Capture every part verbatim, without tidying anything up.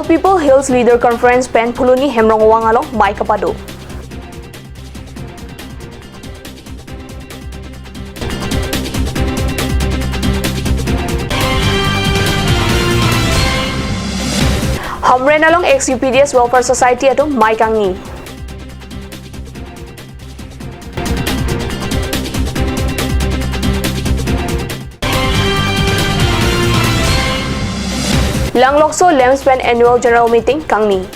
People Hills Leader Conference pen Phuloni Hemrongwang along mei kapado. Hamren along ex U P D S Welfare Society atum mei kangni. Langlokso LAMPS pen Annual General Meeting kangni.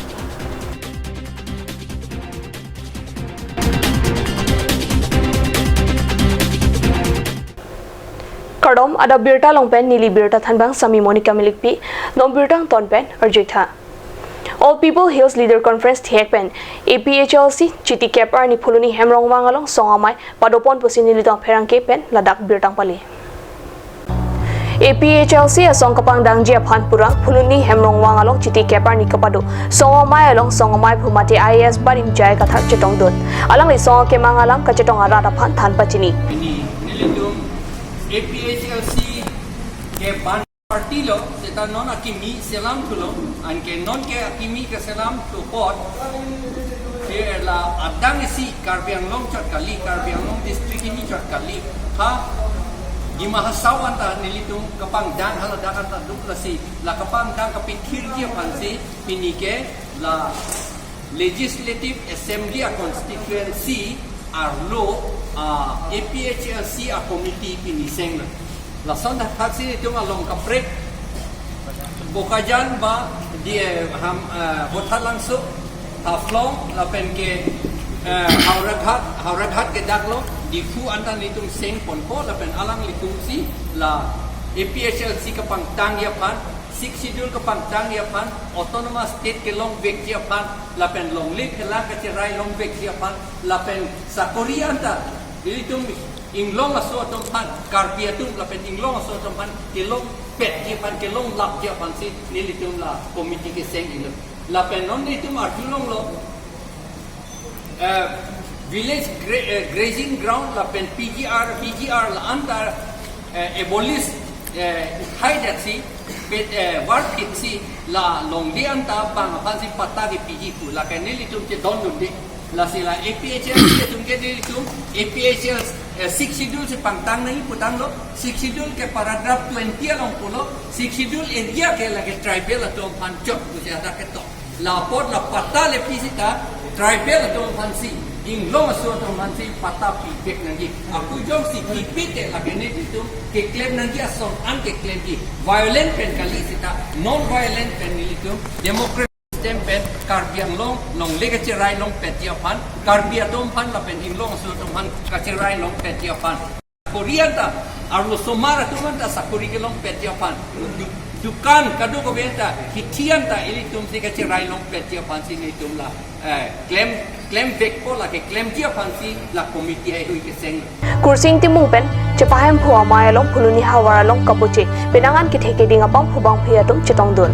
Kardom, adap birta along pen neli birta thanbang Sami Monica Milikpi, non birta angton pen arjuitha. All People Hills Leader Conference thihek pen A P H L C Chiti kep arni Phuloni Hemrongwang along song amei padopon pusi nelitum apherangke pen ladak birta pale. A P H L C asong kapangdangji aphan pura Phuloni Hemrongwang along Chiti kep arni kapado song amei along song amei phu mate I A S Barim J I Kathar chetongdun. Alangli song akemang alam kachetong arat aphan than pachini. Pini nelitum A P H L C ke ban party lo, seta non akimi selam thulo, anke non ke akimi keselam thu apot, ke la adang isi Karbi Anglong chot kali, Karbi Anglong district kimi chot kali. Ha, Dima Hasao anta nelitum kapangdang haladak anta duk lasi, la kapangdang kapikirji aphansi, pini ke la Legislative Assembly a constituency arlo, ah, A P H L C a committee pini senglo. Lason thaksi nelitum along kaprek Bokajan ba di, eh, ham, eh, Bothalangso, Haflong, lapen ke, eh, Howraghat, Howraghat ke daklo, Diphu anta nelitum seng ponpo, lapen alanglitum si la A P H L C kapangtangji aphan, Sixth Schedule kapangtangji aphan, Autonomous State kelongvekji aphan, lapen longle phelang kacherai longvekji aphan, lapen sakori anta, nelitum inglong aso atum aphan, Karbi atum, lapen inglong aso atum aphan, kelongpetji aphan, kelonglapji aphansi, nelitum la committee keseng ilo. Lapen non nelitum arjulonglo, eh, village gra-, eh, grazing ground lapen P G R, V G R la anta, eh, abolish, eh, hai jatsi, pet, eh, var phitsi la longle anta bang aphansi patta kepiji pu, lake nelitum chedondunde. Lasi la A P H L C atum ke nelitum, A P H L C, eh, Sixth Schedule si pangtang nangji putanglo, Sixth Schedule ke paragraph twenty along pulo, Sixth Schedule area ke lake tribal atum aphan chot pusi adak ketok. La apot la patta le pi sita tribal atum aphansi, inglong aso atum aphansi patta pivek nangji. Ako jongsi pipite lake nelitum keklem nangji asong an keklemji. Violent pen kali sita, non-violent pen nelitum democratic system pen Karbi Anglong longle kacherai longpetji aphan, Karbi atum aphan lapen inglong aso atum aphan kacherai longpetji aphan. Korea ta, arlo osomar atum anta sakori kelongpetji aphan. Du-, dukan kadokave anta, hithi anta, ilitum si kacherai longpetji aphansi nelitum la, eh, klem, klemvekpo, lake klemji aphansi la committee haihui keseng. Kursing Timung pen, chepahemphu amei along Phuloni havar along kapuche, penang an kethe keding abangphu bangphi atum chetongdun.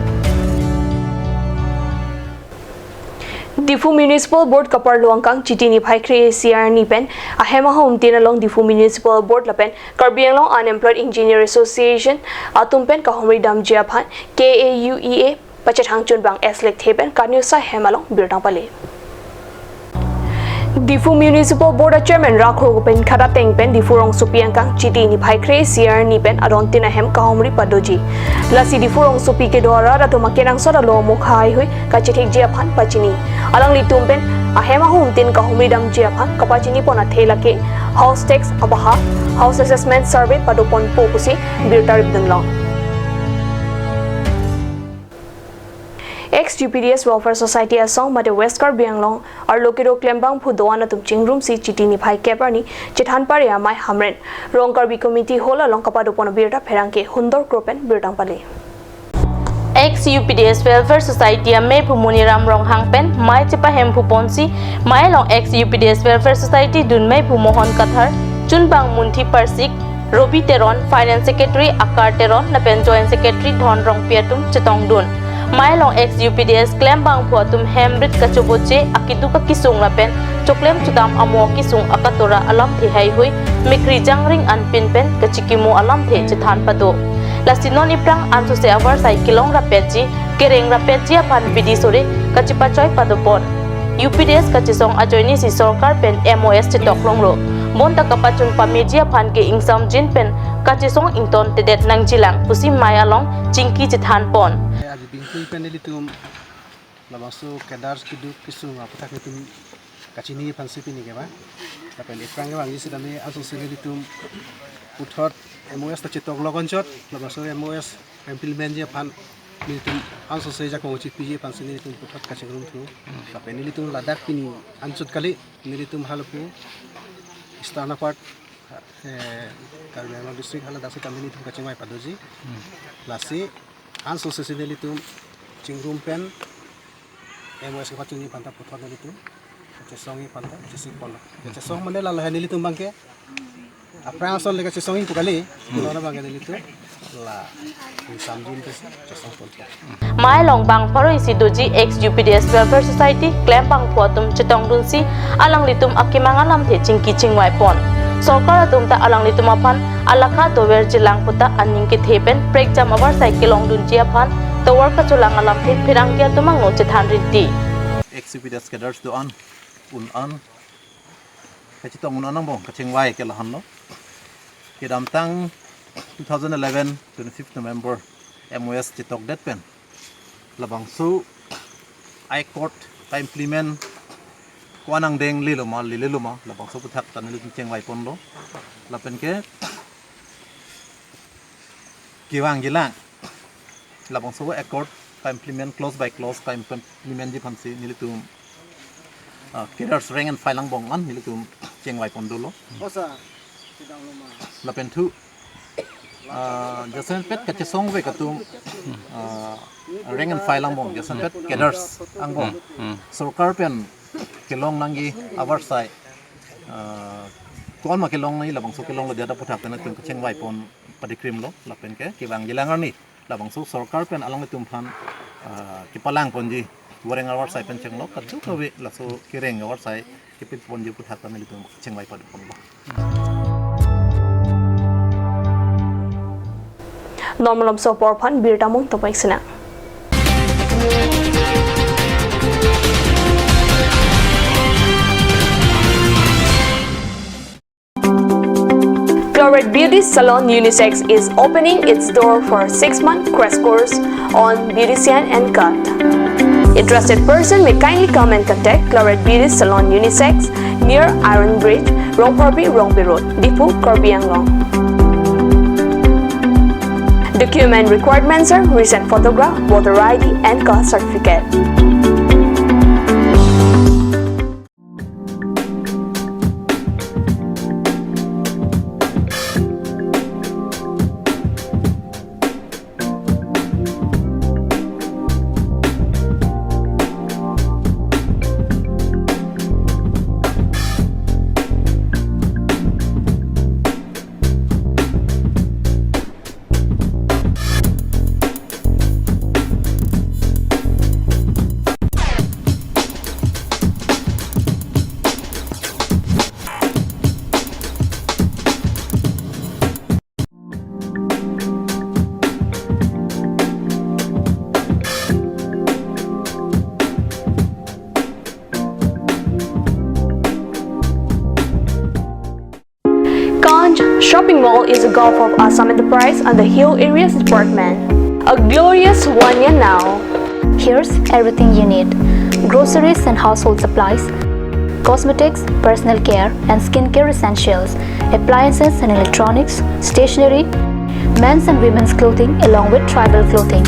Diphu Municipal Board kaparlo angkang Chiti niphai kre-isi arni pen ahem ahomtin along Diphu Municipal Board lapen Karbi Anglong Unemployed Engineer Association atum pen kahumri damji aphan K A U E A pachethang chunbang S Lekthe pen KANYUSA hem along birta pale. Diphu Municipal Board a Chairman Rakho Gopen Khadateng pen Diphu rongsopi angkang Chiti niphai kre-isi arni pen adontin ahem kahumri padoji. Lasi Diphu rongsopi kedo arat atum akenangsot alo mukha haihui kachethekji aphan pachini. Alanglitum pen ahem ahomtin kahumri damji aphan kapachinipon athe lake house tax abaha, house assessment survey padoponpo pusi birta ripdunlong. Ex U P D S Welfare Society asong mate West Karbi Anglong arlo kedo klembangphu doan atum chingrumsi Chiti niphai kep arni chethan pare amei Hamren Rong Karbi Community Hall along kapadopon abirta pherangke Hundor Kro pen birta pale. Ex U P D S Welfare Society amei phu Moniram Ronghang pen mei chepahemphuponsi, mei along ex U P D S Welfare Society dun mei phu Mohon Kathar, chunbang Munthi Parsik, Robi Teron, Finance Secretary Akar Teron, lapen Joint Secretary Dhon Rongpi atum chetongdun. Mei along ex U P D S klembangphu atum hem rit kachoboche, akiduk akisung lapen choklem chodam amo akisung akatora alamthe haihui, mikri jangring anpin pen kachikimo alamthe chethan pado. Lasi non iphrang ansose avarsai kelong rapetji, kereng rapetji aphan bidi sore kachepachoi padopon. U P D S kachesong ajoinesi sorkar pen M O S chetok longlo. Bonta kapachun pameji aphan ke ingsamjin pen kachesong ingtontedet nangjilang pusi mei along chingki chethanpon. Aji bingpui pen nelitum labangso cadres keduk kesung aputhak nelitum kachini aphansi pini ke ba. Lapen ephrang kevangji sitame ansose nelitum puthot M O S ta chetok logonchot, labangso M O S implement ji aphan nelitum ansose jakong chipiji aphansi nelitum puthot kachingrum thu. Lapen nelitum ladak pini anchot kali, nelitum halapu Eastern Upper, eh, Karbi Anglong district hala dak sitame nelitum kachingvai padoji. Lasi ansose si nelitum chingrum pen M O S kepachunji aphanta puthot nelitum kachesongji aphanta chesik ponlo. Kachesong mane la lahai nelitum abangke aphrang ason le kachesongji pu kali. Pulo abangke nelitum la ingsamjin pen chesong pon. Mei along bang pharo isi doji ex U P D S Welfare Society klembangphu atum chetongdunsi alanglitum akemang alamthe chingki chingvaipon. Sorkar atum ta alanglitum aphan alakha doverjilang puta aning kethe pen prekjam avarsai kelongdunji aphan tovar kacholang alamthe pherangke atum angno chethan rinti. Ex U P D S cadres do-an, un-an, kachetong un-an angbong kachingvai ke lahenlo. Kedamtang two thousand eleven, twenty-fifth November, M O S chetokdet pen labangso accord ka-implement ko-an angdeng leloma, leleloma, labangso aputhak ta nelitum chingvai ponlo. Lapen ke kevangjilang labangso accord ka-implement, clause by clause ka-implement ji aphansi nelitum, ah, cadres rank and file angbong an nelitum chingvai pon dolo. Lapen thu, ah, jasenpet kachesong ave atum, ah, rank and file angbong, jasenpet cadres angbong, sorkar pen kelong nangji avarsai, ah, ko-an ma kelong nangji, labangso kelonglo dia aputhak ta nelitum kachingvai pon padikrimlo. Lapen ke kevangjilang arni labangso sorkar pen alanglitum aphan, ah, kepalang ponji voreng avarsai pen chenglo, kadokave laso kereng avarsai kepi ponji aputhak ta nelitum chingvai padoponlo. Non malomso apor aphan birta mung topaik sina. Clorette Beauty Salon Unisex is opening its door for six-month crash course on beautician and cut. Interested person may kindly come and contact Clorette Beauty Salon Unisex near Iron Bridge, Rongpharpi, Rongpi Road, Diphu, Karbi Anglong. Document requirements are recent photograph, voter I D, and caste certificate. Kanj Shopping Mall is a gulf of Assam Enterprise and the Hill Areas Department. A glorious one year now. Here's everything you need: groceries and household supplies, cosmetics, personal care and skincare essentials, appliances and electronics, stationery, men's and women's clothing, along with tribal clothing.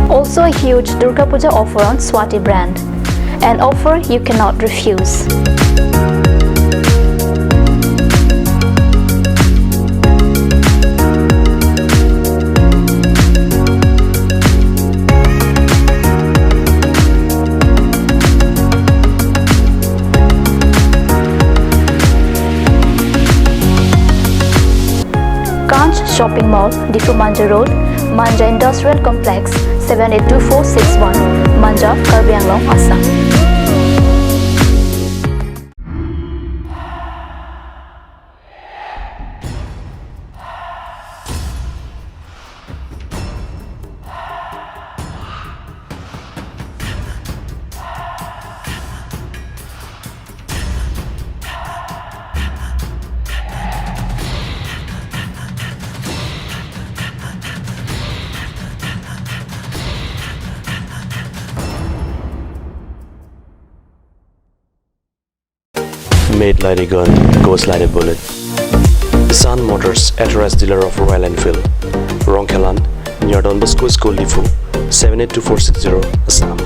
Also a huge Durga Puja offer on Swati brand. An offer you cannot refuse. Kanj Shopping Mall, Diphu Manja Road, Manja Industrial Complex, seven eight two four six one, Manja, Karbi Anglong, Assam. Made like a gun, goes like a bullet. Sun Motors, authorized dealer of Royal Enfield. Rongkhelan, near Don Bosco School, Diphu, seven eight two four six zero, Assam.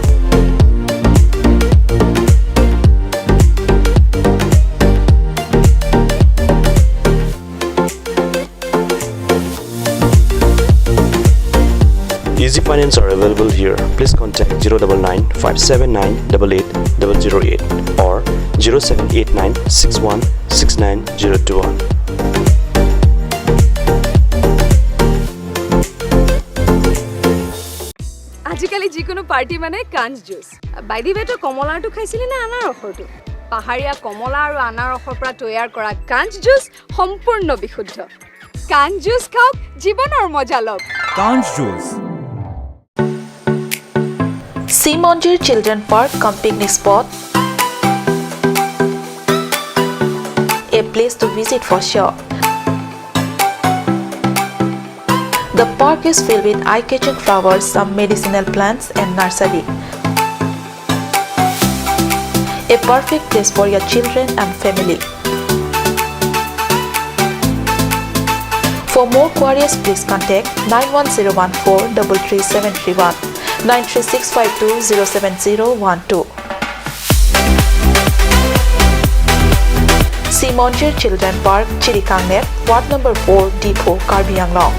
Easy finance are available here. Please contact zero double nine five seven nine double eight double zero eight or zero seven eight nine six one six nine zero two one. আজিকালি যিকোনো পাৰ্টি মানে কাঞ্চ juice. By the ৱে, তই কমলাৰটো খাইছিলি নে আনাৰসৰটো? পাহাৰীয়া কমলা আৰু আনাৰসৰ পৰা তৈয়াৰ কৰা কাঞ্চ জুচ সম্পূৰ্ণ বিশুদ্ধ। কাঞ্চ জুচ খাওক, জীৱনৰ মজা লওক। Kanch Juice. Simonjir Children Park cum picnic spot. A place to visit for sure. The park is filled with eye-catching flowers, some medicinal plants and nursery. A perfect place for your children and family. For more queries, please contact nine one zero one four double three seven three one, nine three six five two zero seven zero one two. Simonjir Children Park, Chirikangnep, Ward number four, Diphu, Karbi Anglong.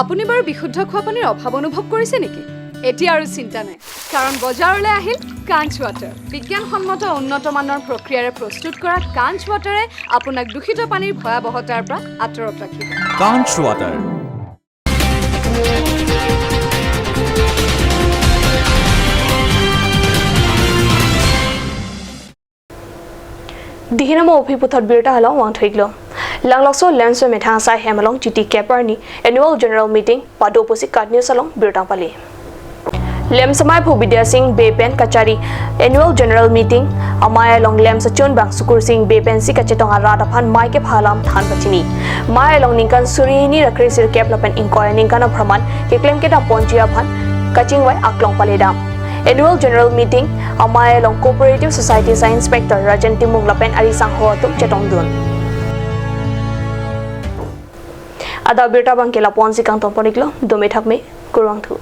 আপুনি বাৰু বিশুদ্ধ খোৱা পানীৰ অভাৱ অনুভৱ কৰিছে নেকি? এতিয়া আৰু চিন্তা নাই, কাৰণ বজাৰলৈ আহিল কাঞ্চ ৱাটাৰ। বিজ্ঞানসন্মত উন্নত মানৰ প্ৰক্ৰিয়াৰে প্ৰস্তুত কৰা কাঞ্চ ৱাটাৰে আপোনাক দূষিত পানীৰ ভয়াৱহতাৰ পৰা আঁতৰত ৰাখিব। Kanch Water. Dihinamo uphi puthot birta halong vangthuiklo. Langlokso LAMPS methang asai hem along Chiti kep arni annual general meeting pado pusi KAT News along birta pali. LAMPS amei aphu Bidya Sing Bey pen kachari annual general meeting amei along LAMPS achunbang Sukur Sing Bey pensi kachetong arat aphan mei kepha alam than pachini. Mei along ningkan suri hini ra kre sirkep lapen ingkoi aningkan abhraman keklem kedam ponji aphan kachingvai aklong paledam. Annual general meeting amei along Cooperative Society Science Inspector Rajen Timung lapen ari sangho atum chetongdun. Adap birta abangke lapu-ansi kangton pon-iklo, dome thakme, kurvangthu.